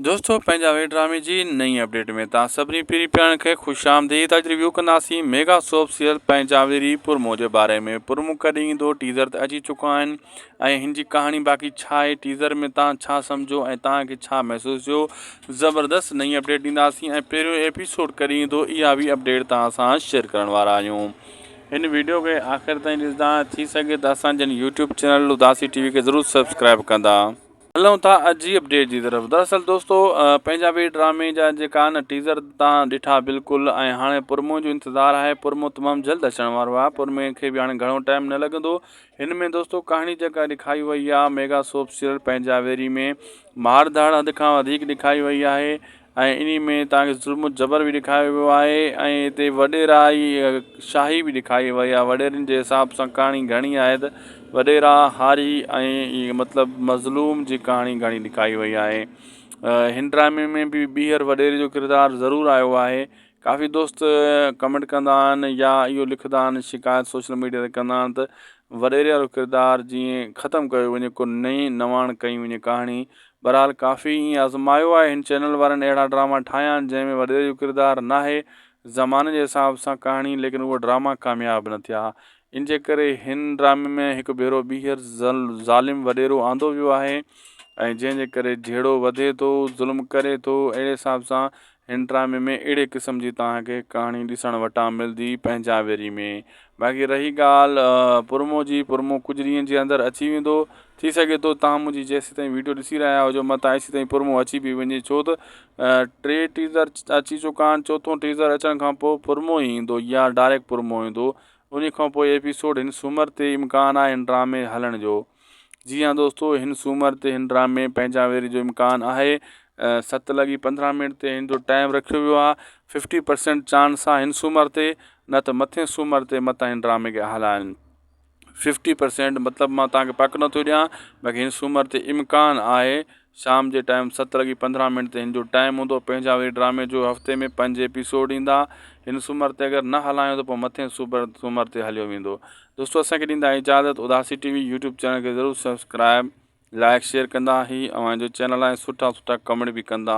دوستو پنهنجا وي ڊرامي جي نئين اپڊيٽ ۾ توهان سڀني پرين پيارن کي خوش آمديد اڄ ريويو ڪنداسين ميگا سوپ سيريل پنهنجا ويري پرمو جي باري ۾ پرمو ڪڏهن ايندو ٽيزر ته اچي چڪا آهن ۽ هن جي ڪهاڻي باقي ڇا آهي ٽيزر ۾ توهان ڇا سمجهو ۽ توهان کي ڇا محسوس ٿيو زبردست نئين اپڊيٽ ڏينداسين ۽ پهريون ايپيسوڊ ڪڏهن ايندو اها به اپڊيٽ توهان سان شيئر ڪرڻ وارا آهيون هن ويڊيو کي آخر تائين ڏسندا ٿي سگهي ته اسان جن يوٽيوب چينل اداسي ٽي وي کي ضرور سبسڪرائب ڪندا هلون ٿا اڄ جي اپڊيٽ جي طرف دراصل دوستو پنهنجا به ڊرامي جا جيڪا آهن ٽيزر تان ڏٺا بلڪل ۽ هاڻي پرمو جو انتظار آهي پرمو تمام جلد اچڻ وارو آهي پرمي کي به هاڻي گهڻو ٽائيم نه لڳندو هن ۾ دوستو ڪهاڻي جيڪا ڏکائي وئي آهي ميگا سوپ سيريل پنهنجا ويري ۾ مار ڌاڙ حد کان وڌيڪ ڏکائي وئي آهي ۽ انهي ۾ توهان کي ظلم و جبر به ڏيکاريو ويو آهي ۽ هتي وڏيرا شاهي به ڏيکاري وئي آهي وڏيرن جي حساب سان ڪهاڻي گهڻي آهي ته وڏيرا هاري ۽ مطلب مظلوم جي ڪهاڻي گهڻي ڏيکاري وئي آهي هن ڊرامي ۾ به ٻيهر وڏيري جو ڪردار ضرور آيو آهي ڪافي دوست ڪمينٽ ڪندا آهن يا اهو لکندا آهن شڪايت سوشل ميڊيا تي ڪندا آهن ته وڏيري وارو ڪردار جيئن ختم ڪيو وڃي ڪو نئين نواڻ ڪئي وڃي ڪهاڻي بھرحال ڪافي ائين آزمايو آهي هن چينل وارن اهڙا ڊراما ٺاهيا آهن جنهن ۾ وڏيري جو ڪردار ناهي زماني جي حساب سان ڪهاڻي ليڪن اهي ڊراما ڪامياب نه ٿيا ان جي ڪري هن ڊرامي ۾ هڪ ڀيرو ٻيهر ظالم وڏيرو آندو ويو آهي ۽ جنهن جي ڪري جهيڙو وڌي ٿو ظلم ڪري ٿو اهڙي حساب سان هن ڊرامي ۾ اهڙي قسم جي توهان کي ڪهاڻي ڏسڻ وٽان ملدي پنهنجا ويري ۾. باقي رهي ڳالهه پرمو جي پرمو ڪجهه ڏينهن جي اندر اچي ويندو ٿي سگهي ٿو توهان منهنجي جيسيتائين ويڊيو ڏسي رهيا هجو متان ايسيتائين پرمو اچي به وڃي ڇو ته ٽي ٽيزر اچي چڪا آهن چوٿون ٽيزر اچڻ کان پوء پرمو ئي ايندو يا ڊائريڪٽ پرمو ايندو انهي کان پوء ايپيسوڊ هن سومر تي امڪان آهي هن ڊرامي هلڻ جو. جي ها دوستو هن سومر تي هن ڊرامي پنهنجا ويري جو امڪان آهي ست لڳي 15 منٽ تي هن جو ٽائيم رکيو ويو آهي 50% چانس آهي هن سومر تي نه ته مٿين سومر تي متان هن ڊرامي کي هلائن 50% مطلب مان توهان کي پڪ نٿو ڏيان باقي هن سومر تي امڪان آهي شام جي ٽائيم ست لڳي 15 منٽ تي هن جو ٽائيم هوندو پنهنجا ويري ڊرامي جو هفتي ۾ پنج ايپيسوڊ ايندا هن سومر تي اگر نه هلايو ته پوء مٿين سومر تي هليو ويندو دوستو اسان کي ڏيندا اجازت Udasi T V YouTube channel کي ضرور سبسڪرائب لائڪ شيئر ڪندا هي اوهان جو چينل آهي سٺا سٺا ڪمينٽ به ڪندا.